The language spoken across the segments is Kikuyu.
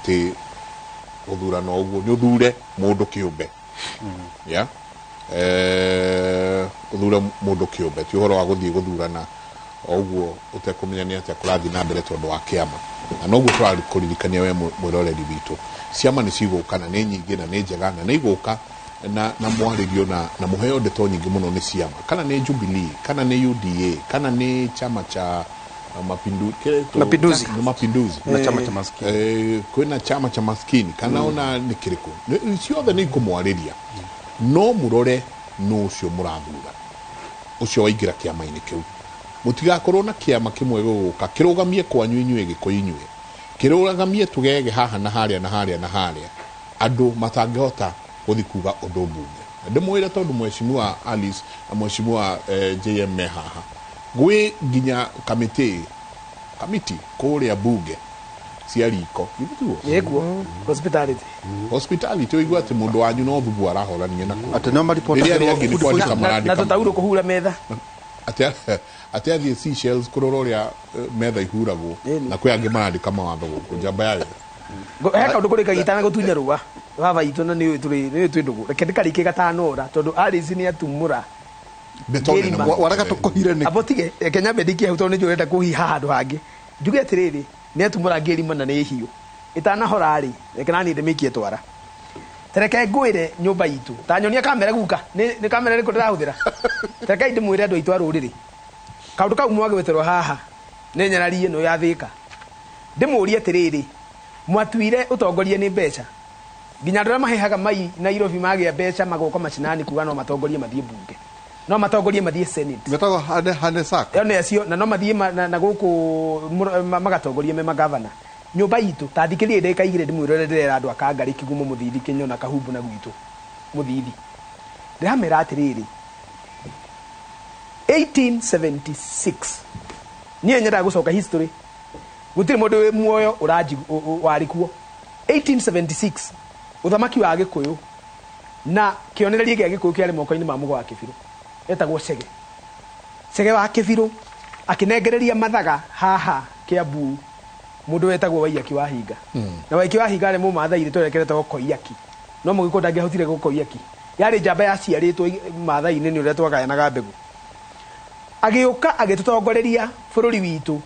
Atĩ gũthurana ũguo nĩ ũthure mũndũ kĩũmbe, yeah? Ũthure mũndũ kĩũmbe, ti ũhoro wa gũthiĩ gũthurana o ũguo ũtekũmenya nĩ atĩa kũrathiĩ na mbere tondũ wa kĩama. Na noguo tũrakũririkania we mwĩroreri witũ, ciama nĩ cigũka na nĩ nyingĩ na nĩ njega na nĩ igũka na mwarĩrio na mũheo ndeto nyingĩ mũno nĩ ciama, kana nĩ Jubilee, kana nĩ UDA, kana nĩ chama cha Mapinduzi. Nĩ Mapinduzi. Na chama cha maskini. Kwĩna chama cha maskini kana ona nĩ kĩrĩkũ. Ciothe nĩ ikũmwarĩria, no mũrore nũ ũcio mũrathura, ũcio waingĩra kĩama-inĩ kĩu. Mũtigakorwo na kĩama kĩmwe gĩgũka kĩrũgamie kwanyu inyuĩ Gĩkũyũ, inyuĩ kĩrũgamie tũgege haha na harĩa na harĩa na harĩa, andũ matangĩhota gũthiĩ kuga ũndũ mbunge. Na ndĩmwĩre tondũ Mheshimiwa Alice na Mheshimiwa JM me haha, gwĩ nginya kamĩtĩ kũrĩa mbunge cia riko, githĩ tiguo? Ĩkuo hospitality. Hospitality, ũigua atĩ mũndũ wanyu no thubu arahorania na kũu. Atĩ nĩo Rĩrĩa arĩa angĩ nĩ kwandĩka na marandĩka. Tũtaurũ kũhura metha. Atĩ athiĩ Seychelles kũrora ũrĩa metha ihuragwo. Ĩni. Na kwĩ angĩ marandĩka mawatho gũkũ njamba ya wĩra. He kaũndũ kũrĩkagia itanagũtunya rũa baba itũ, na nĩũĩ nĩũĩ twĩ ndũgũ, reke ndĩkarĩkie gatanora tondũ Alice nĩ atumũra ndeto nene Ngĩrima. mũno. Warega tũkũhire nĩkĩ? Abo tige, reke nyambe ndikie hau tondũ nĩ njũĩ ũrenda kũhiha handũ hangĩ. Njuge atĩrĩrĩ, nĩ atumũra ngĩrima na nĩ hiũ ĩtanahora rĩ, reke naniĩ ndĩmĩikie twara. Tereke ngwĩre nyũmba itũ, ta nyonia kamera guka, nĩ kamera ĩrĩkũ ndĩrahũthĩra? Terekai ndĩmwĩre andũ aitũ a rũrĩrĩ, kaũndũ kau mwagweterwo haha nĩ nyarari ĩno ya Thĩka. Ndĩmũrie atĩrĩrĩ, mwatuire ũtongoria nĩ mbeca, nginya andũ arĩa mahehaga mai Nairobi magĩa mbeca magoka macinani kuga no matongorie mathiĩ mbunge, no matongorie mathiĩ senate. Metagwo hane saka. Ĩyo nĩ acio na no mathiĩ na gũkũ magatongorie me magavana. Nyũmba itũ, ta thikĩrĩria ndagĩka 2 ndĩmwĩre ũrĩa ndĩrera andũ a Kangarĩ, Kigumo, Mũthithi, Kĩnyona, Kahumbu na gwitũ Mũthithi. Ndĩramera atĩrĩrĩ, 1876, niĩ nyendaga gũcoka history, gũtirĩ mũndũ wĩ muoyo warĩ kuo 1876. Ũthamaki wa Gĩkũyũ na kĩonereria gĩa Gĩkũyũ kĩarĩ moko-inĩ ma Mũgo wa Kĩbirũ etagwo Chege. Chege wa Kĩbirũ akĩnengereria mathaga haha Kĩambu mũndũ wetagwo Waiyaki wa Hinga. Na Waiyaki wa Hinga arĩ Mũmathai, rĩtwa rĩake rĩetagwo Koiyaki, no Mũgĩkũyũ ndangĩahotire gũkoiyaki, yarĩ njamba yaciarĩtwo Maathai-inĩ nĩ ũrĩa twagayanaga mbegũ. Agĩũka agĩtũtongoreria bũrũri witũ,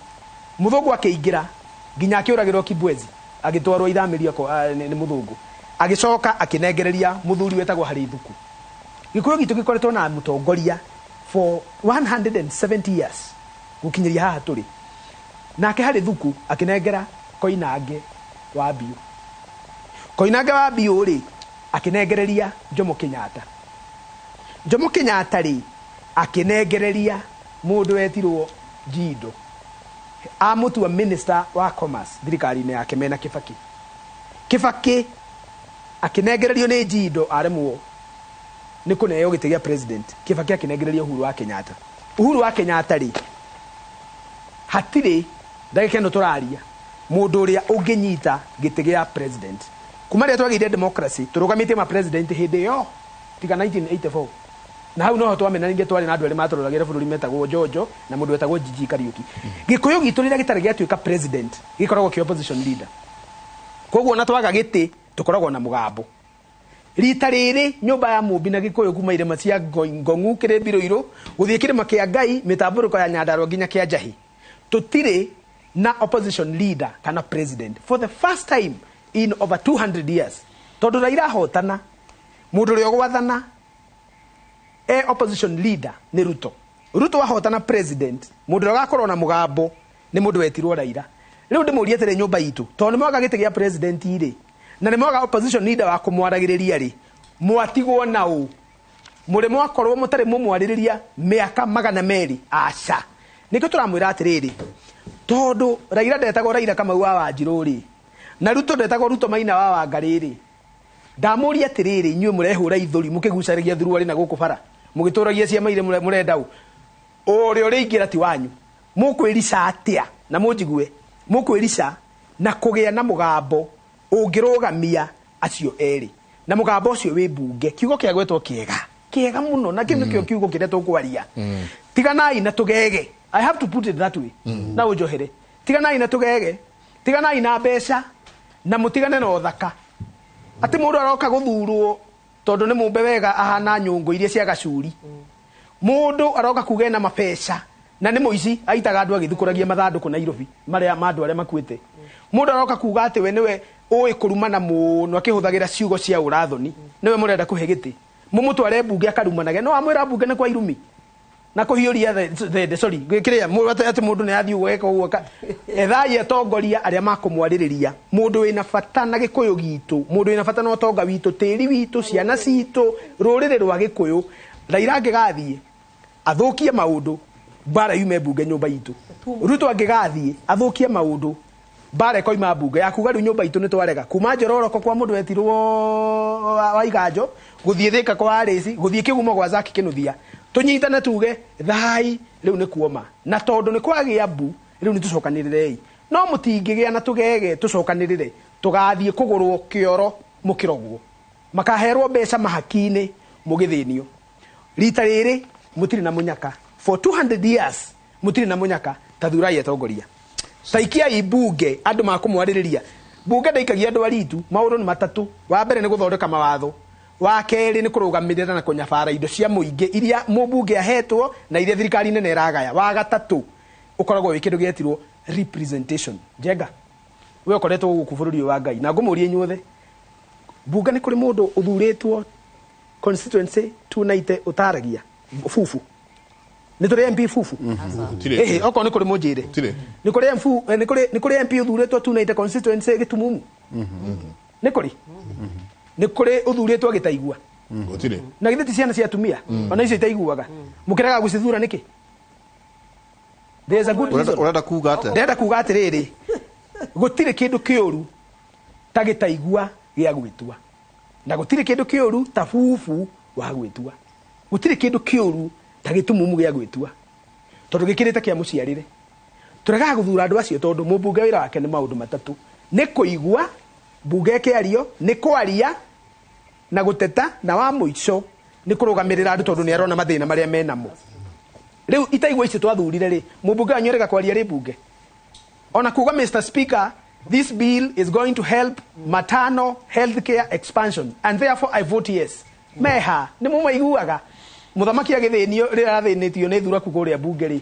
mũthũngũ akĩingĩra nginya akĩũragĩrwo Kibwezi, agĩtwarwo ithamĩrio nĩ mũthũngũ, agĩcoka akĩnengereria mũthuri wetagwo Harĩ Thuku. Gĩkũyũ gitũ gĩkoretwo na mũtongoria for 170 years gũkinyĩria haha tũrĩ. Nake Harĩ Thuku akĩnengera Koinange wa Mbiũ. Koinange wa Mbiũ rĩ, akĩnengereria Jomo Kenyatta. Jomo Kenyatta rĩ, akĩnengereria mũndũ wetirwo Jindo, amũtua minister wa commerce thirikari-inĩ yake mena Kibaki. Kibaki akĩnengererio nĩ Jindo, aremwo nĩ kũneo gĩtĩ gĩa president, Kibaki akĩnengereria Uhuru wa Kenyatta. Uhuru wa Kenyatta rĩ, hatirĩ ndagĩka ĩno tũraria mũndũ ũrĩa ũngĩnyita gĩtĩ gĩa president kuma rĩrĩa twagĩire democracy. Tũrũgamĩtie ma president hĩndĩ ĩyo tiga 1984, na hau noho twamenanire, twarĩ na andũ erĩ matũroragĩra bũrũri metagwo Njonjo na mũndũ wetagwo Jiji Kariũki. Gĩkũyũ gitũ rĩrĩa gĩtarĩ gĩatuĩka president gĩkoragwo kĩ opposition leader, koguo ona twaga gĩtĩ tũkoragwo na mũgambo. Rita rĩrĩ nyũmba ya Mũmbi na Gĩkũyũ kuma irĩma cia Ngong'u Kĩrĩmbirũirũ gũthiĩ kĩrĩma kĩa Ngai mĩtambũrũko ya Nyandarua nginya kĩa Njahi, tũtirĩ na opposition leader kana president for the first time in over 200 years, tondũ Raila ahotana, mũndũ ũrĩa ũgwathana e opposition leader nĩ Ruto. Ruto ahotana president, mũndũ ũrĩa ũgakorwo na mũgambo nĩ mũndũ wetirwo Raila. Rĩu ndĩmũrie atĩrĩ, nyũmba itũ, tondũ nĩ mwaga gĩtĩ gĩa president rĩ, na nĩ mwaga opposition leader wa kũmwaragĩrĩria rĩ, mwatigwo na ũ? Mũrĩ mwakorwo mũtarĩ mũmwarĩrĩria mĩaka 200? Aca. Nĩkĩo tũramwĩra atĩrĩrĩ, tondũ Raila ndetagwo Raila Kamau wa Wanjirũ rĩ, na Ruto ndetagwo Ruto Maina wa Wangarĩ rĩ, ndamũria atĩrĩrĩ, inyuĩ mũrehũra ithũri mũkĩgucaragia thuruarĩ na gũkũ bara mũgĩtũragia ciama iria mũrenda, ũ ũrĩa ũrĩingĩra ti wanyu, mũkwĩrica atĩa? Na mũnjigue, mũkwĩrica na kũgĩa na mũgambo ũngĩrũgamia acio erĩ, na mũgambo ũcio wĩ mbunge? Kiugo kĩa gwetwo kĩega kĩega mũno, na kĩu nĩkĩo kiugo kĩrĩa tũkwaria. Tiganai na tũgege, I have to put it that way, na ũnjohere. Tiganai na tũgege, tiganai na mbeca. Na mũtigane na ũthaka atĩ mũndũ aroka gũthurwo tondũ nĩ mũmbe wega ahana nyũngũ iria cia gacuri. Mũndũ aroka kuga ena mabeca na nĩ mũici, aitaga andũ agĩthukũragia mathandũkũ Nairobi marĩa ma andũ arĩa makuĩte. Mũndũ aroka kuga atĩ we nĩwe ũĩ kũrumana mũno akĩhũthagĩra ciugo cia ũrathoni, nĩwe mũrenda kũhe gĩtĩ, mũmũtware mbunge akarumanage. No amwĩra mbunge nĩ kwa irumi na kũhiũria thende, sorry, kĩrĩa atĩ mũndũ nĩ athiĩ ũguo eka ũguo ethai atongoria arĩa makũmwarĩrĩria. Mũndũ wĩna bata na gĩkũyũ gitũ, mũndũ wĩna bata na ũtonga witũ, tĩri witũ, ciana citũ, rũrĩrĩ rwa gĩkũyũ. Raila angĩgathiĩ athũkie maũndũ, mbara yume mbunge nyũmba itũ. Ruto angĩgathiĩ athũkie maũndũ, mbara ĩkoima mbunge ya kuga rĩu nyũmba itũ nĩ twarega. Kuma Njororoko kwa mũndũ wetirwo wa Iganjo, gũthiĩ Thĩka kwa Arĩci, gũthiĩ Kĩgumo gwa Zaki Kĩnuthia, tũnyitane tuge thai rĩu nĩ kuoma, na tondũ nĩ kwagĩa mbu rĩu nĩ tũcokanĩrĩrei. No mũtingĩgĩa na tũgege tũcokanĩrĩre, tũgathiĩ kũgũrwo kĩoro mũkĩrogwo, makaherwo mbeca mahaki-inĩ mũgĩthĩnio. Rita rĩrĩ mũtirĩ na mũnyaka for 200 years, mũtirĩ na mũnyaka. Ta thurai atongoria, taikiai mbunge andũ makũmwarĩrĩria. Mbunge ndaikagia andũ aritu. Maũndũ nĩ matatũ: wa mbere nĩ gũthondeka mawatho, wa kerĩ nĩ kũrũgamĩrĩra na kũnyabara indo cia mũingĩ iria mũmbunge ahetwo na iria thirikari nene ĩragaya, wa gatatũ ũkoragwo wĩ kĩndũ gĩetirwo representation. Njenga, we ũkoretwo gũkũ bũrũri ũyũ wa Ngai, na ngũmũrie inyuothe, mbunge nĩ kũrĩ mũndũ ũthurĩtwo constituency 290 ũtaragia bubu? Nĩ tũrĩ MP bubu? Gũtirĩ. Ĩhĩ, okorwo nĩ kũrĩ mũnjĩre. Gũtirĩ. Nĩ kũrĩ MP, nĩ kũrĩ MP ũthurĩtwo 290 constituency gĩtumumu? Nĩ kũrĩ? Nĩ kũrĩ ũthurĩtwo gĩtaigua? Gũtirĩ. Na githĩ ti ciana cia atumia ona icio itaiguaga mũkĩrega gũcithura nĩkĩ? There's a good reason. Ũrenda kuga atĩa? Ndĩrenda kuga atĩrĩrĩ, gũtirĩ kĩndũ kĩũru ta gĩtaigua gĩa gwĩtua, na gũtirĩ kĩndũ kĩũru ta bubu wa gwĩtua, gũtirĩ kĩndũ kĩũru ta gĩtumumu gĩa gwĩtua, tondũ gĩkĩrĩte kĩa mũciarĩre. Tũregaga gũthura andũ acio tondũ mũmbunge wĩra wake nĩ maũndũ matatũ: nĩ kũigua mbunge ĩkĩario, nĩ kwaria na gũteta, na wa mũico nĩ kũrũgamĩrĩra andũ, tondũ nĩ arona mathĩna marĩa menamo. Rĩu itaigua icio twathurire rĩ, mũmbunge wanyu arega kwaria rĩ mbunge ona kuga, "Mr Speaker, this bill is going to help maternal healthcare expansion and therefore I vote yes." Meha nĩ mũmaiguaga mũthamaki agĩthĩnio rĩrĩa arathĩnĩtio nĩ thuraku kũrĩa mbunge rĩ,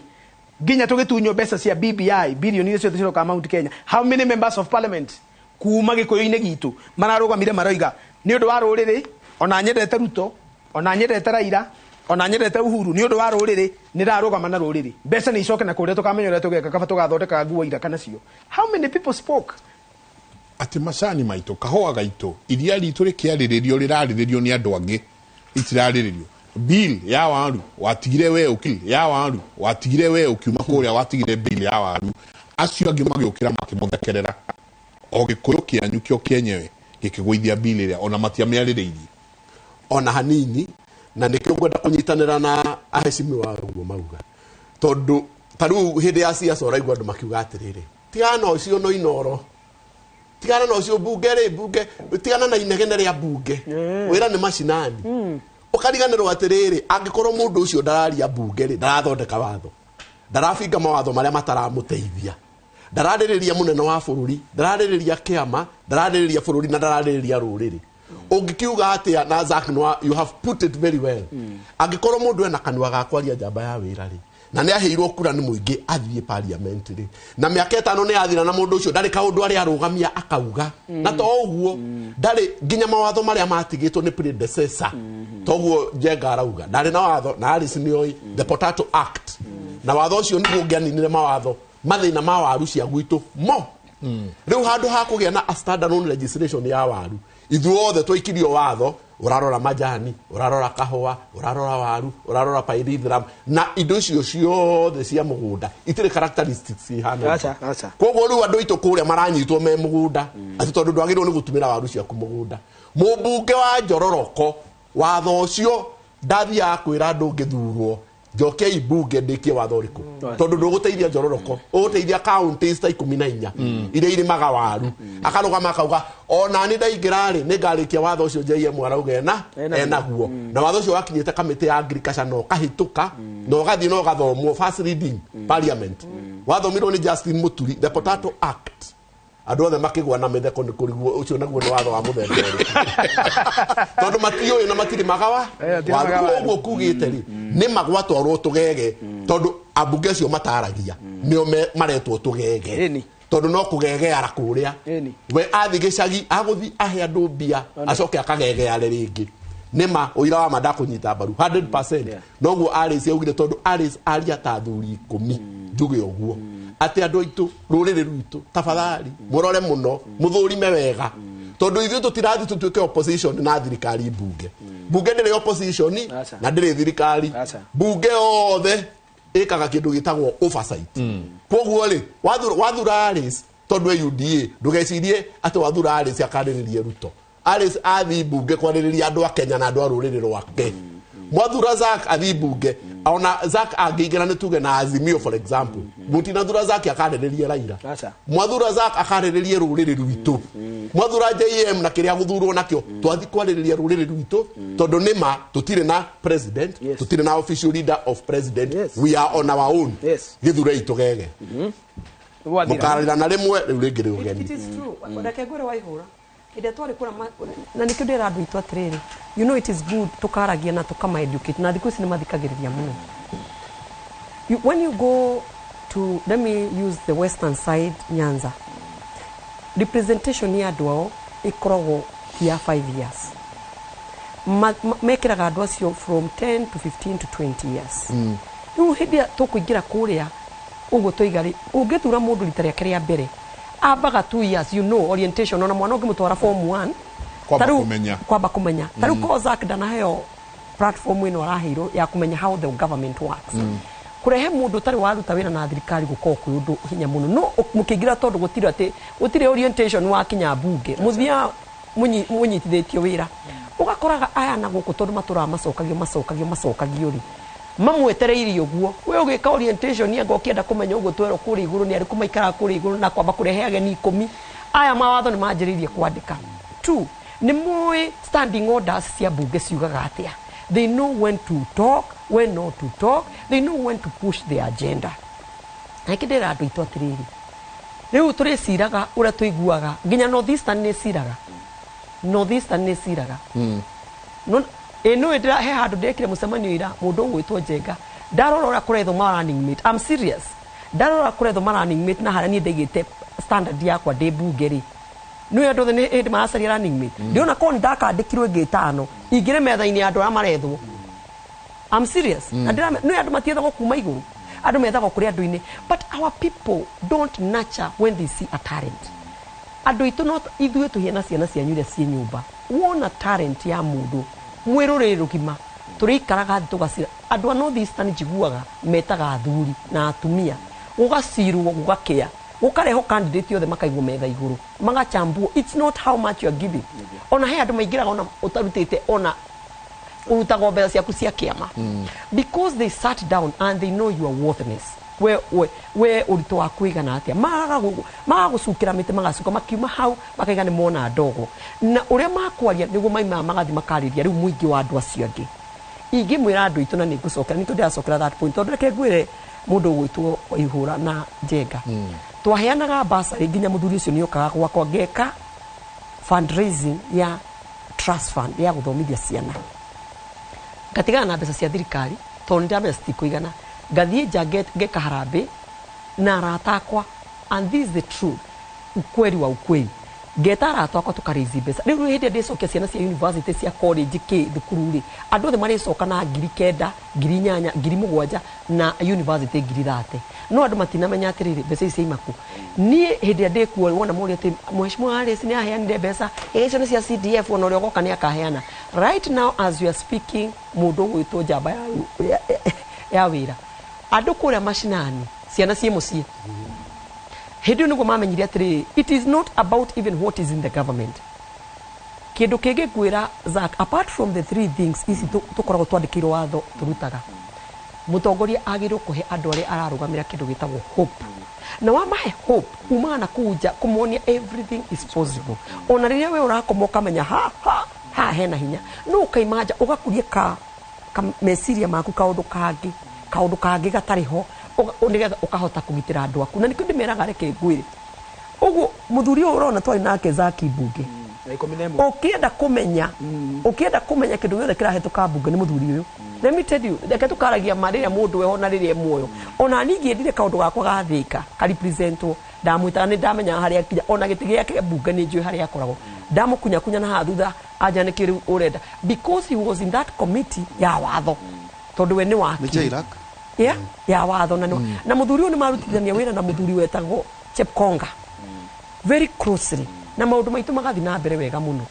nginya tũgĩtunywo mbeca cia BBI, bilioni iria ciothe ciroka Mount Kenya. How many members of parliament kuma gĩkũyũ-inĩ gitũ mararũgamire maroiga, "Nĩ ũndũ wa rũrĩrĩ, ona nyendete Ruto, ona nyendete Raila, ona nyendete Uhuru, nĩ ũndũ wa rũrĩrĩ nĩ ndarũgama na rũrĩrĩ, mbeca nĩ icoke na kũrĩa tũkamenya ũrĩa tũgeka, kaba tũgathondekaga nguo iraka nacio"? How many people spoke? Atĩ macani maitũ, kahũa gaitũ, iria ritũ rĩkĩarĩrĩrio rĩrarĩrĩrio nĩ andũ angĩ, itirarĩrĩrio. Bill ya waru watigire we ũki ya waru watigire we ũkiuma kũrĩa, watigire bill ya waru, acio angĩ magĩũkĩra makĩmũthekerera. O gĩkũyũ kĩanyu kĩo kĩenyewe gĩkĩgũithia bill ĩrĩa ona matiamĩarĩrĩirie ona hanini. Na nĩkĩo ngwenda kũnyitanĩra na ahecimiwa ũguo mauga, tondũ ta rĩu hĩndĩ ya siasa ũraigua andũ makiuga atĩrĩrĩ, "Tigana na ũcio no inoro, tigana na ũcio mbunge rĩ, mbunge tigana na inegene rĩa mbunge, wĩra nĩ macinani." Ũkariganĩrwo atĩrĩrĩ, angĩkorwo mũndũ ũcio ndararia mbunge rĩ, ndarathondeka watho, ndarabinga mawatho marĩa mataramũteithia, ndararĩrĩria mũnene wa bũrũri, ndararĩrĩria kĩama, ndararĩrĩria bũrũri na ndararĩrĩria rũrĩrĩ, ũngĩkiuga atĩa? Na Zack, no, you have put it very well. Angĩkorwo mũndũ ena kanua ga kwaria, njamba ya wĩra rĩ, na nĩ aheirwo kura nĩ mũingĩ athiĩ parliament rĩ, na mĩaka 5 nĩ yathira na mũndũ ũcio ndarĩ kaũndũ arĩa arũgamia akauga, na to ũguo ndarĩ nginya mawatho marĩa matigĩtwo nĩ predecessor, toguo Njenga arauga ndarĩ na watho na Alice nĩoĩ the Potato Act, na watho ũcio nĩguo ũngĩaninire mawatho mathĩna ma waru cia gwitũ mo. Rĩu handũ ha kũgĩa na a standalone legislation ya waru, ithuothe twaikirio watho ũrarora majani, ũrarora kahũa, ũrarora waru, ũrarora pyrethrum, na indo icio ciothe cia mũgũnda itirĩ characteristics ihana. Aca, aca. Koguo rĩu andũ aitũ kũrĩa maranyitwo me mũgũnda atĩ tondũ ndwagĩrĩirwo nĩ gũtumĩra waru ciaku mũgũnda. Mũmbunge wa Njororoko watho ũcio ndathiaga kwĩra andũ, "Ngĩthurwo njokei mbunge ndĩkie watho ũrĩkũ?" Tondũ ndũgũteithia Njororoko, ũgũteithia counties ta 14 iria irĩmaga waru. Akarũgama akauga, "Ona nĩ ndaingĩra rĩ, nĩ ngarĩkia watho ũcio JM arauga ena enaguo." Na watho ũcio wakinyĩte kamĩtĩ ya agriculture na ũkahĩtũka na ũgathiĩ na ũgathomwo first reading parliament. Wathomirwo nĩ Justin Muturi, the Potato Act. Andũ othe makĩgwa na mĩtheko nĩ kũrigwo ũcio naguo nĩ watho wa mũthemba ũrĩkũ. Tondũ matiũĩ na matirĩ magawa. Matirĩ magawa. Koguo kugĩte rĩ nĩ magwatwarwo tũgege tondũ ambunge acio mataragia nĩo maretwo tũgege. Ĩni. Tondũ no kũgegeara kũrĩa. Ĩni. We athi gĩcagi agũthi ahe andũ mbia acoke akagegeare rĩngĩ. Nĩma ũira wa ma ndakũnyita mbaru 100%. Noguo Alice augire tondũ Alice aria ta athuri 10 njuge ũguo atĩ andũ aitũ rũrĩrĩ rwitũ tafadhali mũrore mũno mũthũrime wega tondũ ithuĩ tũtirathi tũtuĩke opposition na thirikari mbunge. Mbunge ndĩrĩ opposition Aca. na ndĩrĩ thirikari. Aca. Mbunge yothe ĩkaga kĩndũ gĩtagwo oversight. Koguo rĩ wathura Alice tondũ e UDA ndũgecirie atĩ wathura Alice akarĩrĩrie Ruto. Alice athi mbunge kwarĩrĩria andũ a Kenya na andũ a rũrĩrĩ rwake. Mwathura Zack athi mbunge ona Zack angĩingĩra nĩ tuge na Azimio for example mũtinathura Zack akarĩrĩrie Raila. Aca. Mwathura Zack akarĩrĩrie rũrĩrĩ rwitũ. Mwathura JM na kĩrĩa gũthurwo nakĩo twathi kwarĩrĩria rũrĩrĩ rwitũ tondũ nĩma tũtirĩ na president. Yes. Tũtirĩ na official leader of president. Yes. We are on our own. Yes. Gĩthurei tũgege. Gwathira. Mũkarĩra na rĩmwe rĩu rĩngĩ rĩ It ũgeni. is true. Reke ngwĩre Waihũra hĩndĩ ĩrĩa twarĩ kũrĩa na nĩkĩo ndĩra andũ aitũ atĩrĩrĩ, you know it is good tũkaragia na tũkama educate na thikũ ici nĩ mathikagĩrĩria mũno. When you go to, let me use the western side, Nyanza, representation ya andũ ao ĩkoragwo ya 5 years. Mekĩraga andũ acio from 10 to 15 to 20 years. Rĩu hĩndĩ ĩrĩa tũkũingĩra kũrĩa ũguo tũiga rĩ, ũngĩthura mũndũ rita rĩake rĩa mbere ambaga 2 years, you know, orientation ona mwana ũngĩmũtwara form 1 Kwamba tarĩu- kũmenya. kwamba kũmenya. Tarĩu ko Zack ndanaheo platform ĩno araheirwo ya kũmenya how the government works. Kũrehe mũndũ ũtarĩ waruta wĩra na thirikari gũkorwo kwĩ ũndũ hinya mũno no mũkĩingĩra tondũ gũtirĩ atĩ gũtirĩ orientation wakinya mbunge mũthiaga mũnyitithĩtio wĩra ũgakoraga aya na gũkũ tondũ matũraga macokagio macokagio macokagio rĩ mamwetereire ũguo we ũgĩka orientation anga ũkĩenda kũmenya ũguo twerwo kũrĩa igũrũ nĩ arĩkũ maikaraga kũrĩa igũrũ na kwamba kũrehe ageni 10 aya mawatho nĩ manjĩrĩirie kwandĩka. Two, nĩ moĩ standing orders cia mbunge ciugaga atĩa. They know when to talk, when not to talk, they know when to push their agenda. Na ĩkĩ ndĩra andũ aitũ atĩrĩrĩ, rĩu tũrĩciraga ũrĩa tũiguaga nginya North Eastern nĩ ciraga. North Eastern nĩ ciraga. No ĩno ndĩra he handũ ndekire mũcemanio ira mũndũ ũgwĩtwo Njenga ndarora ũrĩa kũrethwo ma running mate. I'm serious. Ndarora kũrethwo ma running mate na harĩa niĩ ndaigĩte standard yakwa ndĩ mbunge rĩ nĩ andũ othe nĩ hĩndĩ maracaria running mate. Ndĩrona korwo nĩ ndakandĩkirwo ĩngĩ ĩtano ingĩre metha-inĩ ya andũ arĩa marethwo. I'm serious. Na ndĩra nĩ andũ matiethagwo kuma igũrũ andũ methagwo kũrĩ andũ-inĩ. But our people don't nurture when they see a talent. Andũ aitũ no ithuĩ tũhiana ciana cianyu iria ciĩ nyũmba wona talent ya mũndũ mwĩ rũrĩrĩ rũgima tũrĩikaraga thĩ tũgacira. Andũ a North Eastern njiguaga metaga athuri na atumia gũgacirwo gũgakĩa gũkarehwo candidate othe makaigwo metha igũrũ magachambuo. It's not how much you are giving. Ona he andũ maingĩraga ona ũtarutĩte ona ũrutagwo mbeca ciaku cia kĩama because they sat down and they know your worthiness. We ũritũ waku ũigana atĩa magagũcukĩra mĩtĩ magacuka makiuma hau makaiga nĩ mona ndogo na ũrĩa makwaria nĩguo maimaga magathiĩ makarĩria rĩu mũingĩ wa andũ acio angĩ. Ingĩmwĩra andũ aitũ na nĩ ngũcokera nĩ ndĩracokera that point tondũ reke ngwĩre mũndũ ũgwĩtwo Waihũra na Njenga twaheanaga bursary nginya mũthuri ũcio nĩokaga gwakwa ngeka fundraising ya trust fund ya gũthomithia ciana ngatigana na mbeca cia thirikari tondũ nĩndĩramenya citikũigana ngathiĩ nja ngeka harambĩ na arata akwa and this is the truth ukweli wa ukweli ngeta arata akwa tũkarĩici mbeca rĩu hĩndĩ ĩrĩa ndĩcokia ciana cia university cia college kĩ thukuru rĩ andũ othe marĩcoka na 9,000 8,000 7,000 na university 30,000 no andũ matinamenya atĩrĩrĩ mbeca ici ciaima kũ. Niĩ hĩndĩ ĩrĩa ndĩkuo wona mũria atĩ Mheshimiwa Alice nĩ aheanire mbeca icio nĩ cia CDF ona ũrĩa ũgoka nĩ akaheana. Right now as we are speaking mũndũ ũgwĩtwo njamba ya wĩra andũ kũrĩa macinani ciana ciĩ mũciĩ hĩndĩ ĩyo nĩguo mamenyire atĩrĩrĩ it is not about even what is in the government. Kĩndũ kĩngĩ ngwĩra Zack, apart from the three things ici tũkoragwo twandĩkĩirwo watho tũrutaga mũtongoria agĩrĩirwo kũhe andũ arĩa ararũgamĩra kĩndũ gĩtagwo hope. Na wamahe hope umaga na kũu nja kũmonia everything is possible. Ona rĩrĩa we ũrakoma ũkamenya ha ha ha hena hinya no ũkaima nja ũgakuria ka meciria maku kaũndũ kangĩ gatarĩ ho nĩgetha ũkahota kũgitĩra andũ aku. Na nĩkĩo ndĩmeraga reke ngwĩre Ũguo mũthuri ũyũ ũrona twarĩ nake Zaki mbunge, Na 11. Ũkĩenda kũmenya, ũkĩenda kũmenya kĩndũ gĩothe kĩrahĩtũka mbunge nĩ mũthuri ũyũ. Let me tell you, reke tũkaragia ma rĩrĩa mũndũ weho na rĩrĩa e muoyo. Ona niĩ ingĩendire kaũndũ gakwa gathĩka karepresentwo, ndamwĩtaga, nĩ ndamenyaga harĩa akinya, ona gĩtĩ gĩake mbunge nĩ njũĩ harĩa akoragwo, ndamũkunyakunya na haha thutha anja nĩkĩ rĩu ũrenda, because he was in that committee ya watho, tondũ we nĩ Nĩ wakiri. Jairак. Yeah, ya watho na na muthuri ũyũ nĩ marutithania wĩra na muthuri wetagwo Chepkonga very closely, na maũndũ maitũ magathiĩ na mbere wega mũno.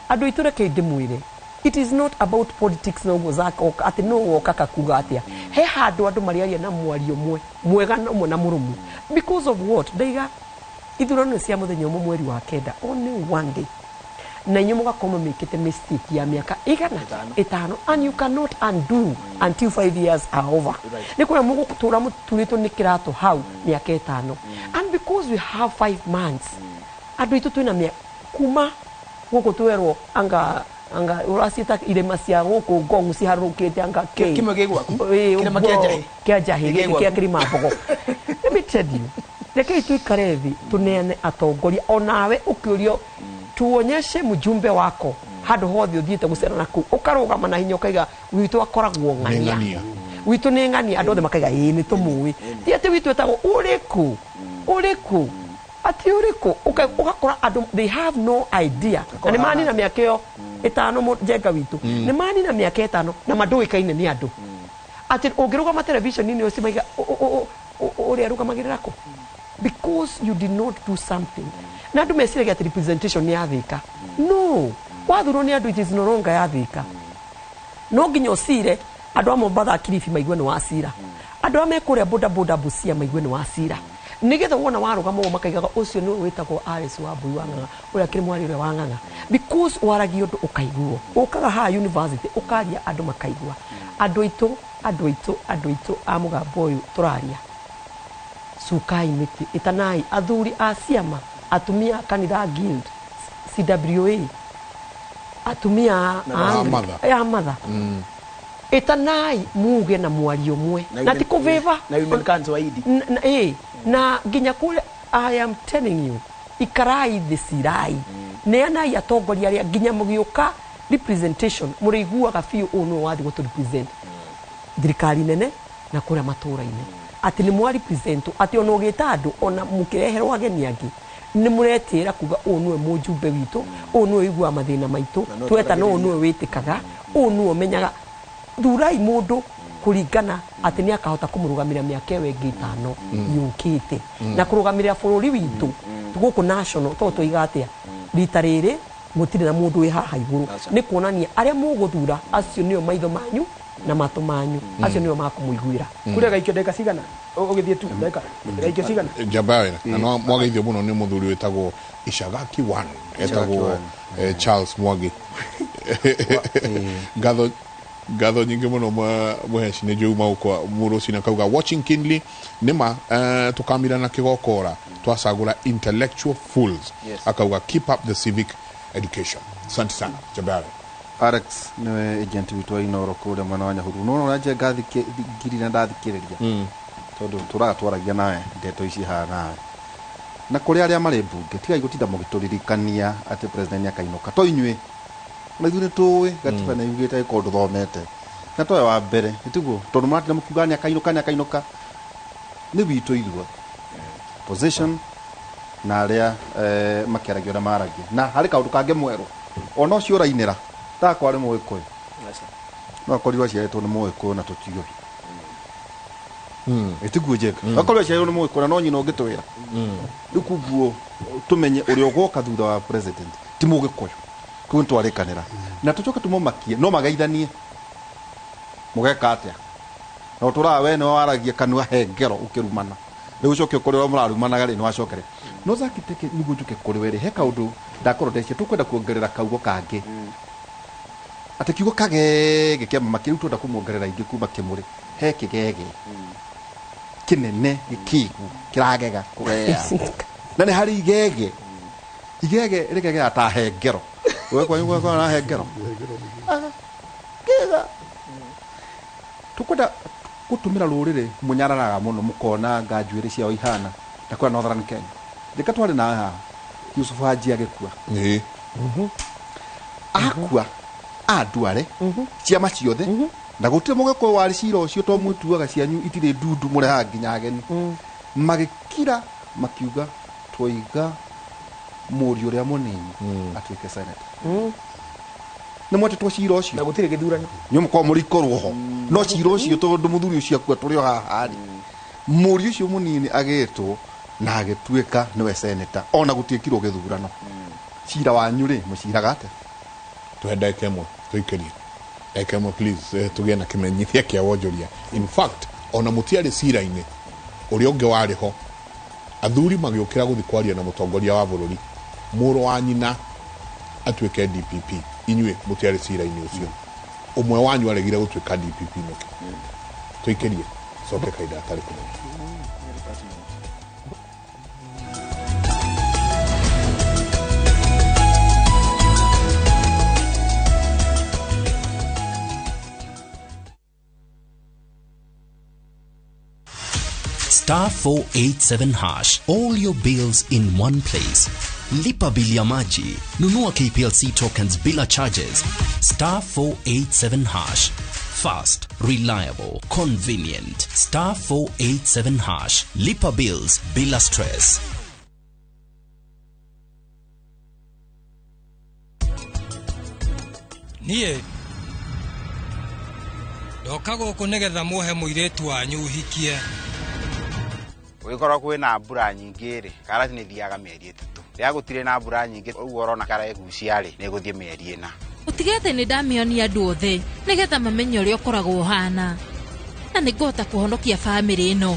Andũ aitũ, reke ndĩmwĩre, it is not about politics. No ũguo zakoka atĩ no woka kakuga atĩa, he handũ andũ marĩaria na mwario ũmwe mwega na ũmwe na mũrũmu, because of what ndaiga, ithurano nĩ cia mũthenya ũmwe mweri wa kenda, only one day, na inyuĩ mũgakorwo mũmĩkĩte mistake ya mĩaka 500, and you cannot undo until 5 years are over. Nĩ kũrĩa mũgũtũra mũturĩtwo nĩ kĩratũ hau mĩaka 5, and because we have 5 months, andũ aitũ, twĩna kuma gũkũ twerwo anga anga ũraciĩta irĩma cia gũkũ Ngong ciharũrũkĩte anga kĩ. Kĩmwe gĩ gwaku. Ĩĩ, Kĩrĩma kĩa ũguo, Njahĩ. kĩa Njahĩ. Gĩ Gĩkĩ gwaku. kĩa Kĩrĩma Mbogo. Let me tell you, rekei tuikare thĩ tũneane atongoria. Onawe ũkĩũrio tuonyeshe mjumbe wako, handũ hothe ũthiĩte gũcera na kũu ũkarũgama na hinya ũkaiga witũ akoragwo ng'ania. Ng'ania. Witũ nĩ ng'ania, andũ othe makaiga ĩĩ nĩ tũmũĩ, ti atĩ witũ etagwo ũrĩkũ ũrĩkũ, atĩ ũrĩkũ. Ũgakora andũ they have no idea, na nĩ manina mĩaka ĩyo 5. Njenga witũ nĩ manina mĩaka 5 na mandũĩkaine nĩ andũ, atĩ ũngĩrũgama television-inĩ ũcio maiga ũrĩa arũgamagĩrĩra kũ, because you did not do something. Na andũ meciragia atĩ representation nĩ yathĩka. No wathurwo nĩ andũ, it is no longer yathĩka. No nginya ũcire andũ a Mombatha, Kilifi maigue nĩ wacira, andũ a me kũrĩa boda boda Busia maigue nĩ wacira, nĩgetha wona warũgama ũguo makaigaga ũcio nĩwe wĩtagwo Alice wa Mbui wa Ng'ang'a, ũrĩa akĩrĩ mwarĩ ũrĩa wa Ng'ang'a, because waragia ũndũ ũkaiguo. Ũkaga haha university ũkaria andũ makaigua. Andũ aitũ, andũ aitũ, andũ aitũ a mũgambo ũyũ tũraria, cukai mĩtĩ, ĩtanai athuri a ciama, atumia a kanitha guild, CWA, atumia A mother. A mother, ĩtanai muge na mwario ũmwe na ti kũvĩva. Na women council wa Idi. Na, na nginya kũrĩa, I am telling you, ikarai thĩ, cirai, neanai atongoria arĩa nginya mũgĩũka representation mũrĩiguaga biũ ũũ nĩwe wathiĩ gũtũ represent thirikari nene na kũrĩa matũũra-inĩ, atĩ nĩ mwa represent, atĩ ona ũgĩta andũ, ona mũkĩreherwo ageni angĩ, nĩ mũretĩra kuga ũũ nĩwe mũjumbe witũ, ũũ nĩwe ũiguaga mathĩna maitũ, Na nĩwe tweta no ũũ twaragĩrĩria. nĩwe wĩtĩkaga, ũũ nĩwe ũmenyaga. Thurai mũndũ kũringana atĩ nĩ akahota kũmũrũgamĩrĩra mĩaka ĩyo ĩngĩ 5 yũkĩte na kũrũgamĩrĩra bũrũri witũ gũkũ national, tondũ twoiga atĩa rita rĩrĩ gũtirĩ na mũndũ wĩ haha igũrũ. Nĩ kuonania arĩa mũgũthura acio nĩo maitho manyu na matũ manyu, acio nĩo makũmũiguĩra. Kuria gaikio ndagĩka cigana? Ũgĩthiĩ tu ndagĩka gaikio cigana? Njamba ya wĩra na no mwageithio mũno nĩ mũthuri wĩtagwo Ishagaki One, etagwo Charles Mwangi. Ngatho, ngatho nyingĩ mũno mũheci nĩ njũu maũkwa mũrũcina kauga watching keenly nĩma tũkamira na kĩgokora twacagũra intellectual fools. Yes. Akauga keep up the civic education. Asante sana, njamba ya wĩra. Alex niwe agent witũ wa Inoro kũrĩa mwena wa Nyahururu. No ũrĩa Njenga ngiri na ndathikĩrĩria, tondũ tũraga twaragia nawe ndeto ici haha nawe na kũrĩ arĩa marĩ mbunge, tigai gũtinda mũgĩtũririkania atĩ president nĩakainũka, to inyuĩ ona ithuĩ nĩ tũĩ gatiba nĩ yugĩte ĩkorwo ndũthomete na towe wa mbere nĩtiguo, tondũ mũratinda mũkiuga nĩakainũka, nĩakainũka, nĩ witũ ithuothe position na arĩa makĩaragia ũrĩa maragia. Na harĩ kaũndũ kangĩ mwerũ, ona ũcio ũrainĩra ndakwarĩ mũgĩkũyũ, no akorirwo aciarĩtwo nĩ mũgĩkũyũ na tũtiũĩ, ĩtiguo Njenga? Akorirwo aciarĩtwo nĩ mũgĩkũyũ na no nyina ũngĩtwĩra. Rĩu koguo tũmenye ũrĩa ũgoka thutha wa president ti mũgĩkũyũ, koguo nĩtwarĩkanĩra na tũcoke tũmũmakie no mageithanie mũgeka atĩa, na ũtũraga we nĩwe waragia kanua hengero ũkĩrumana, rĩu ũcoke ũkore ũrĩa mũrarumanaga rĩ nĩwacokere no Zaki Teke. Nĩguo njũke kũrĩ we rĩ, he kaũndũ ndakorwo ndecia tũkwenda kuongerera kaugo kangĩ, atĩ kiugo kagege kĩa mama kĩu twenda kũmuongerera ingĩ kuma kĩmũrĩ, he kĩgege kĩnene gĩkĩgu kĩragega kũgea, na nĩ harĩ igege, igege rĩkegea ta hengero. We kwanyu gwakwa na hengero. Ah, kĩga tukwenda gũtũmĩra rũrĩrĩ mũnyararaga mũno, mũkona nga njuĩrĩ ciao ihana ta kũrĩa Northern Kenya. Reke tware nawe haha. Yusuf Haji agĩkua. Ĩĩ. Akua anduare ciama ciothe na gũtirĩ mũgĩkũyũ warĩ cira ũcio to mwĩtuaga cianyu itirĩ ndundu mũrehaga nginya ageni magĩkira makiuga twaiga mũriũ ũrĩa mũnini atuĩke senator. Nĩ mwetĩtwo cira ũcio na gũtirĩ gĩthurano. Nĩ mũkorwo mũrikorwo ho no cira ũcio tondũ mũthuri ũcio akua tũrĩ o haha rĩ, mũriũ ũcio mũnini agĩtwo na agĩtuĩka nĩwe senator ona gũtiĩkirwo gĩthurano. Cira wanyu rĩ mũciraga atĩa? Tuhe ndagĩka ĩmwe tũikĩrie ndagĩka ĩmwe please, tũgĩe na kĩmenyithia kĩa wonjoria. In fact ona mũtiarĩ cira-inĩ ũrĩa ũngĩ warĩ ho, athuri magĩũkĩra gũthiĩ kwaria na mũtongoria wa bũrũri, mũrũ wa nyina atuĩke DPP. Inyuĩ mũtiarĩ cira-inĩ ũcio, ũmwe wanyu aregire gũtuĩka DPP nĩkĩ? Tũikĩrie coke kahinda gatarĩ kũnene. Star 487 hash. All your bills in one place. Lipa bili ya maji. Nunua KPLC tokens bila charges. Star 487 hash. Fast, reliable, convenient. Star 487 hash. Lipa bills bila stress. Niĩ ndoka gũkũ nĩgetha muohe mũirĩtu wanyu ũhikie. Gũgĩkorwo kwĩna mbura nyingĩ rĩ, karati nĩ thiaga mĩeri 3. Rĩrĩa gũtirĩ na mbura nyingĩ ũguo ũrona karegucia rĩ, nĩ gũthiĩ mĩeri 4. Ũtige atĩ nĩ ndamĩonia andũ othe nĩgetha mamenye ũrĩa ũkoragwo ũhana, na nĩ ngũhota kũhonokia bamĩrĩ ĩno.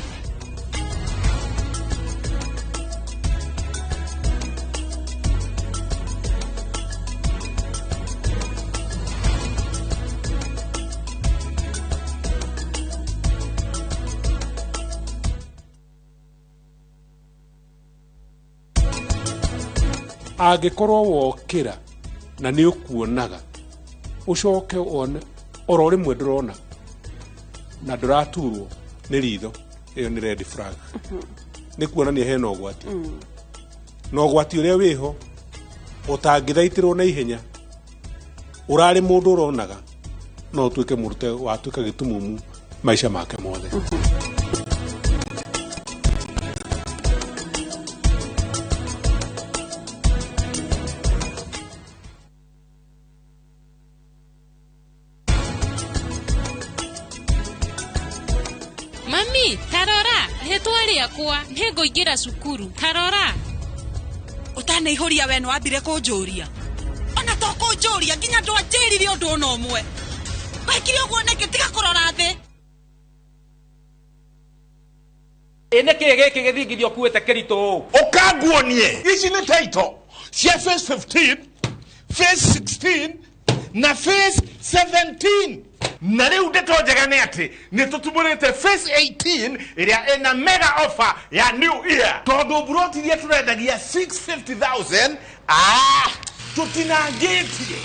Angĩkorwo wokĩra na nĩ ũkuonaga ũcoke wone oro rĩmwe ndũrona na ndũraturwo nĩ ritho, ĩyo nĩ red flag. Nĩ kuonania hena ũgwati. Na ũgwati ũrĩa wĩho ũtangĩthaitĩrwo na ihenya, ũrarĩ mũndũ ũronaga no ũtuĩke mũrute watuĩka gĩtumumu maica make mothe. Mami, tarora, rĩtwa rĩakwa, nĩngũingĩra cukuru, tarora. Ũtanaihũria we nĩwambire kũnjũria. Ona to kũnjũria, nginya ndwanjĩrire ũndũ ona ũmwe. Wekire ũguo nĩkĩ? Tiga kũrora thĩ. Ĩ nĩkĩĩ gĩkĩ gĩthingithia ũkuĩte kĩritũ ũũ? Ũkanguonie. Ici nĩ title cia phase 15, phase 16 na phase 17. Na rĩu ndeto njega nĩ atĩ nĩ tũtumũrĩte phase 18 ĩrĩa ĩna mega offer ya new year. Tondũ mburoti iria tũrendagia 650,000, tũtinangĩtie,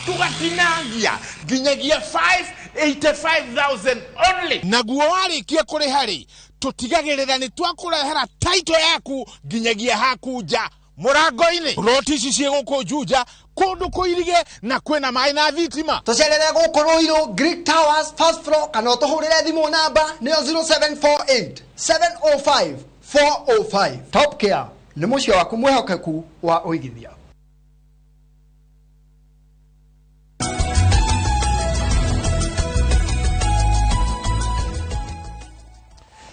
tũgatinangia nginyagia 585,000 only. Naguo warĩkia kũrĩha rĩ, tũtigagĩrĩra nĩ twakũrehera title yaku nginyagia haku nja mũrango-inĩ. Mburoti ici ciĩ gũkũ Juja, kũndũ kũirige na kwĩna maĩ na thitima. Tũcerere gũkũ Ruiru Greek Towers first floor, kana ũtũhũrĩre thimũ namba nĩyo 0748 705 405. Top Care nĩ mũciĩ waku mwĩhokeku wa ũigithia.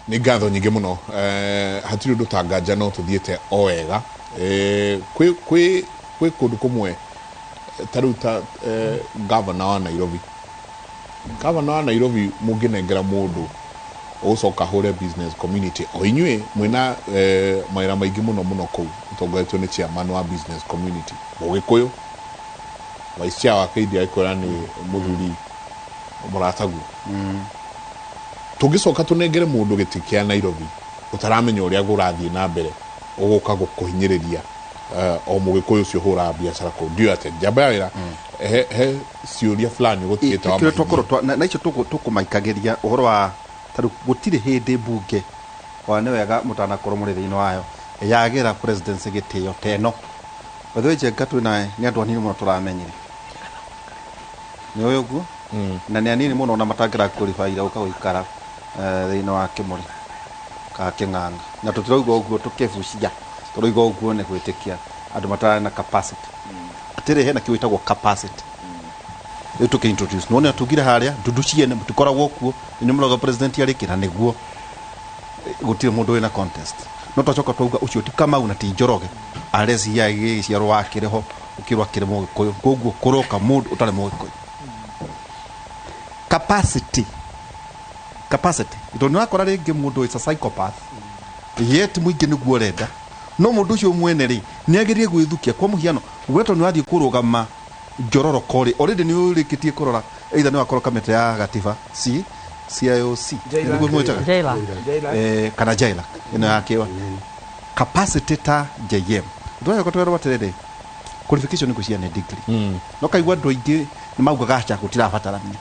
Nĩ ngatho nyingĩ mũno. Hatirĩ ũndũ ta nganja no tũthiĩte o wega. Kwĩ kũndũ kũmwe ta rĩu ta governor wa Nairobi. Governor wa Nairobi mũngĩnengera mũndũ ũgũcoka ahũre business community, o inyuĩ mwĩna mawĩra maingĩ mũno mũno kũu ũtongoretio nĩ chairman wa business community Mũgĩkũyũ, vice chair wa KDI kwĩra nĩ mũthuri mũrataguo. Tũngĩcoka tũnengere mũndũ gĩtĩ kĩa Nairobi ũtaramenya ũrĩa kũrathiĩ na mbere, ũgũka gũkũhinyĩrĩria o Mũgĩkũyũ ũcio ũhũraga biacara kũu. Ndiũĩ atĩ njamba ya wĩra he ciũria fulani ũgũtigĩte wa Kĩrĩa twakorwo na icio tũkũmaikagĩria ũhoro wa tarĩu gũtirĩ hĩndĩ mbunge wa nĩ wega mũtanakorwo mũrĩ thĩinĩ wayo Yagĩra presidency gĩtĩo teno. By the way, Njenga twĩ naye nĩ andũ anini mũno tũramenyire. Nĩ ũĩ ũguo? Na nĩ anini mũno ona matangĩra qualify gũka gũikara thĩinĩ wa Kĩmũrĩ ka Kĩng'ang'a. Na tũtirauga ũguo tũkĩbucia, tũrauga ũguo nĩ gwĩtĩkia andũ matarĩ na capacity. Atĩrĩ hena kĩndũ gĩtagwo capacity. Rĩu tũkĩ introduce nĩwona tugire harĩa ndundu ciene mũtikoragwo kuo inyuĩ mũrauga president arĩ na nĩguo gũtirĩ mũndũ wĩna contest no twacoka twauga ũcio ti Kamau na ti Njoroge areci ya gĩciarwo wakĩrĩ ho ũkĩrwo akĩrĩ mũgĩkũyũ koguo kũroka mũndũ ũtarĩ mũgĩkũyũ capacity capacity tondũ nĩũrakora rĩngĩ mũndũ is a psychopath yet mũingĩ nĩguo ũrenda no mũndũ ũcio mwene rĩ nĩagĩrĩire gwĩthukia kwa mũhiano we tondũ nĩwathiĩ kũrũgama njororoko rĩ already nĩ ũrĩkĩtie kũrora either nĩ wakorwo kamĩtĩ ya gatiba C CIOC nĩguo mwĩtaga Jaila. Kana Jaila ĩno ya kĩwa capacity ta JM twacoka twerwo atĩrĩrĩ qualification nĩ gwĩciria nĩ degree no kaigua andũ aingĩ nĩ maugaga aca gũtirabatarania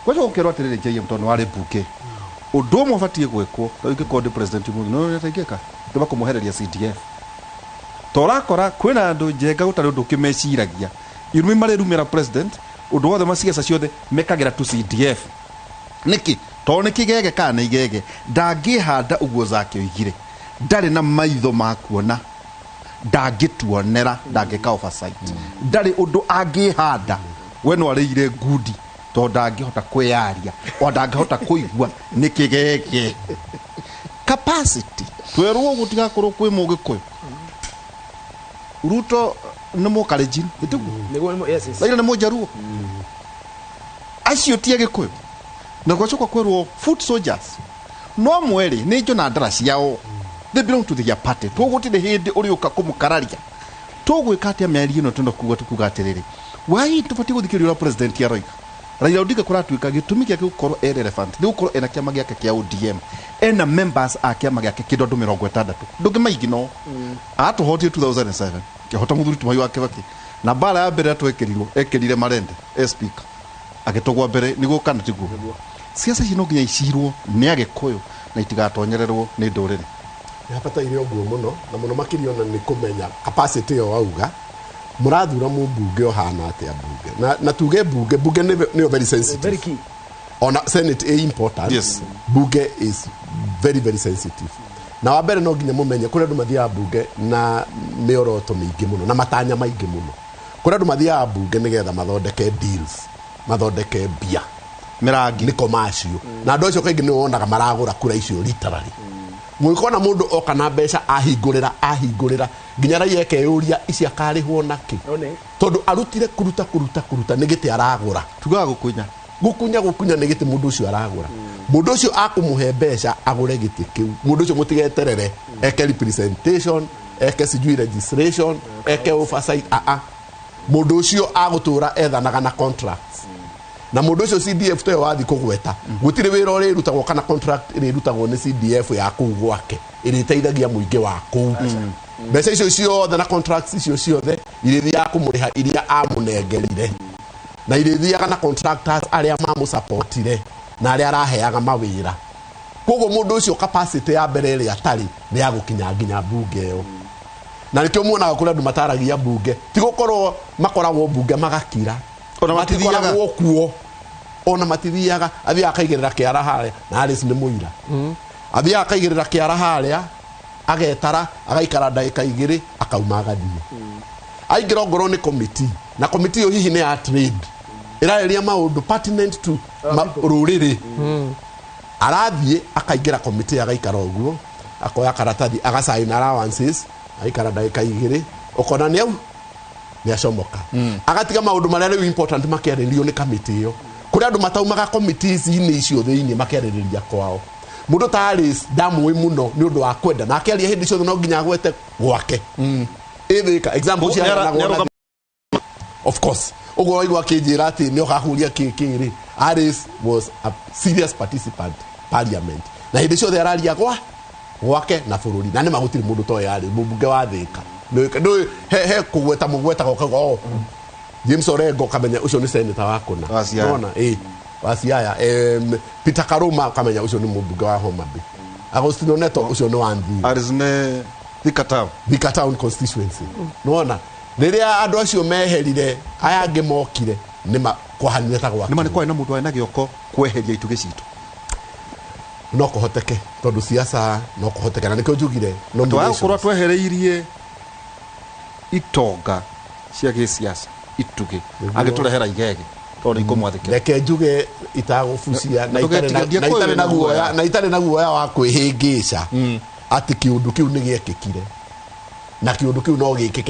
kwacoka ũkerwo atĩrĩrĩ JM tondũ nĩ warĩ mbunge ũndũ ũmwe ũbatiĩ gwĩkwo rĩu ingĩkorwo ndĩ president ũmũthĩ no ũrĩa ingĩka ndĩba kũmwehereria CDF to ũrakora kwĩna andũ Njenga gũtarĩ ũndũ ũkĩmeciragia irumi marĩrumĩra president ũndũ wothe maciaca ciothe mekagĩra tu CDF nĩkĩ tondũ nĩ kĩgege kana nĩ igege ndangĩhanda ũguo Zake oigire ndarĩ na maitho ma kuona ndangĩtuonera ndangĩka oversight ndarĩ ũndũ angĩhanda we no arĩire ngundi tondũ ndangĩhota kwĩyaria o ndangĩhota kũigua nĩ kĩgege capacity twerwo gũtigakorwo kwĩ mũgĩkũyũ Ruto nĩ mũkalenjin ĩtiguo Nĩguo yes, yes. Raila nĩ mũjaruo acio ti agĩkũyũ na gwacoka kwĩrwo foot soldiers no mweri nĩ njona ndara ciao they belong to their party tũgũtirĩ hĩndĩ ũrĩũka kũmũkararia tũgwĩka atĩa mĩario ĩno tũno kuga tukuga atĩrĩrĩ wai tũbatiĩ gũthikĩrĩria ũrĩa president aroiga Raila Odinga kũratuĩka gĩtũmi gĩake gũkorwo e relevant nĩ gũkorwo ena kĩama gĩake kĩa ODM ena members a kĩama gĩake kĩndũ andũ 60 ndũngĩmaigino atũhotire 2007 kĩhota mũthuri Mwai wa Kibaki na mbara ya mbere twekĩrirwo ekĩrire Marende e speaker agĩtogwo mbere nĩguo kana tiguo ciaca ici no nginya icirwo nĩ agĩkũyũ na itigatonyererwo nĩ ndũrĩrĩ nĩ habataire ũguo mũno na mũno makĩria ona nĩ kũmenya capacity ĩyo wauga mũrathura mũmbunge ũhana atĩa mbunge na tuge mbunge mbunge nĩyo very sensitive Very key. ona senate ĩ important Yes. mbunge is very very sensitive na wa mbere no nginya mũmenye kũrĩ andũ mathiaga mbunge na mĩoroto mĩingĩ mũno na matanya maingĩ mũno kũrĩ andũ mathiaga mbunge nĩgetha mathondeke deals mathondeke mbia mĩrangi nĩ commercial na andũ acio kaingĩ nĩ wonaga maragũra kura icio literally mũgĩkona mũndũ oka na mbeca ahingũrĩra nginya raia ekeyũria ici akarĩhwo nakĩ One. tondũ arutire kũruta kũruta kũruta nĩ gĩtĩ aragũra tugaga gũkunya gũkunya nĩ gĩtĩ mũndũ ũcio aragũra mũndũ ũcio akũmũhe mbeca agũre gĩtĩ kĩu mũndũ ũcio mũtigeterere eke representation eke sijui registration eke oversight aa mũndũ ũcio agũtũra ethanaga na contracts na mũndũ ũcio CDF teyo wathi kũgweta gũtirĩ wĩra ũrĩrutagwo kana contract ĩrĩrutagwo nĩ CDF ya kũu gwake ĩrĩteithagia mũingĩ wa kũu mbeca icio ciothe na contracts icio ciothe irĩthiaga kũmũrĩha iria amũnengerire na irĩthiaga na contractors arĩa mamũsapotire na arĩa araheaga mawĩra koguo mũndũ ũcio capacity ya mbere ĩrĩa atarĩ nĩ ya gũkinya nginya mbunge ĩyo na nĩkĩo muonaga kũrĩ andũ mataragia mbunge ti gũkorwo makoragwo mbunge magakira Ona matithiaga. Matikoragwo kuo ona matithiaga athiaga akaigĩrĩra kĩara harĩa na Alice nĩ mũira athiaga akaigĩrĩra kĩara harĩa agetara agaikara ndagĩka igĩrĩ akauma agathiĩ aingĩra ongorwo nĩ committee na committee ĩyo hihi nĩ ya trade ĩrarĩria maũndũ pertinent to rũrĩrĩ arathiĩ akaingĩra committee agaikara ũguo akoya karatathi agasign allowances agaikara ndagĩka igĩrĩ ũkona nĩ au nĩ acomoka agatiga maũndũ marĩa rĩu important makĩarĩrĩrio nĩ kamĩtĩ ĩyo kũrĩ andũ mataumaga committees-inĩ icio thĩinĩ makĩarĩrĩria kwao mũndũ ta Alice ndamũĩ mũno nĩ ũndũ wa kwenda na akĩaria hĩndĩ ciothe no nginya agwete gwake ĩthĩka example ciaheanagwo na of course ũguo waigua akĩnjĩra atĩ nĩ ũkahuria kĩ rĩ Alice was a serious participant parliament na hĩndĩ ciothe araria gwa gwake na bũrũri na nĩ ma gũtirĩ mũndũ toĩ arĩ mũmbunge wa Thĩka Nĩ- he kũgweta mũgwetaga ũkauga oh James Orengo kamenya ũcio nĩ senator wa kũna Wa Siaya. Nĩwona? Ĩ wa Siaya. Peter Karuma kamenya ũcio nĩ mũmbunge wa Homa Bay Agostino Neto ũcio nĩ wa Nthiri Alice nĩ Thika Town. Thika Town constituency. Nĩwona rĩrĩa andũ acio meherire, aya angĩ mokire, nĩma kwahanire ta gwakire. Nĩma nĩ kwarĩ na mũndũ warĩ na gĩoko kweheria itugĩ citũ. No kũhoteke, tondũ siasa no kũhoteke, na nĩkĩo njugire Twagũkorwo twehereirie itonga cia gĩsiasa itugĩ, agĩtũrehera igege tondũ nĩ ikũmwathĩkĩra. Reke njuge itagũbucia na itarĩ na- na itarĩ na guoya, na itarĩ na guoya wa kwĩhĩngĩca atĩ kĩũndũ kĩu nĩ gĩekĩkire na kĩũndũ kĩu no gĩkĩke.